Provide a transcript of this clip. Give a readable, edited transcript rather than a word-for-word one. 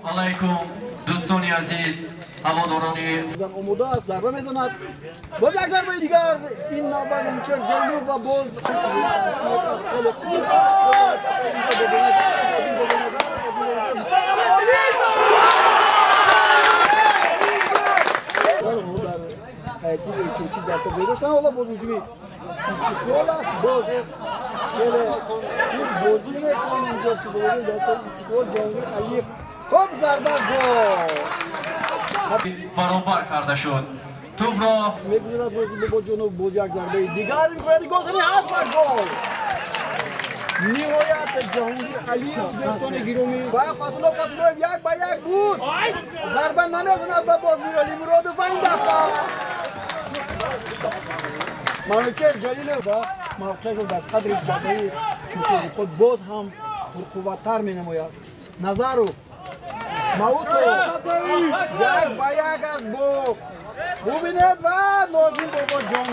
Алайкум, дӯстони азиз, ҳаводорони. Омода аст, зарба мезанад. Боз як зарбаи дигар, ин навбат Манучеҳр Ҷалилов ва боз хеле хуб. Дар ҳайати туркӣ даста доштан, ҳоло боз ҳуҷуми Истиқлол аст. Боз хеле хуб бозӣ мекунанд инҷо сизовори дастаи Истиқлол. Ҷаҳонгир Алиев, хуб, зарба, гол! Баробар карда шуд тӯбро. Мегузарад бози Бобоҷонов, боз як зарбаи дигар, имконияти голзанӣ ҳаст ва гол! Ниҳоят Ҷаҳонгир Алиев, дӯстони гиромӣ. Ва Фазлулло Фазлуллоев 1-1 буд, зарба намезанад ва боз Мирали Муродов ва ин дафъа Манучеҳр Ҷалилов ва мавқеашро дар садри ҷадвали мусобиқот боз ҳам пурқувваттар менамояд. Назаров, Маутов, 1-1 аст бо, бубинед, ва Нозим Бобоҷонов.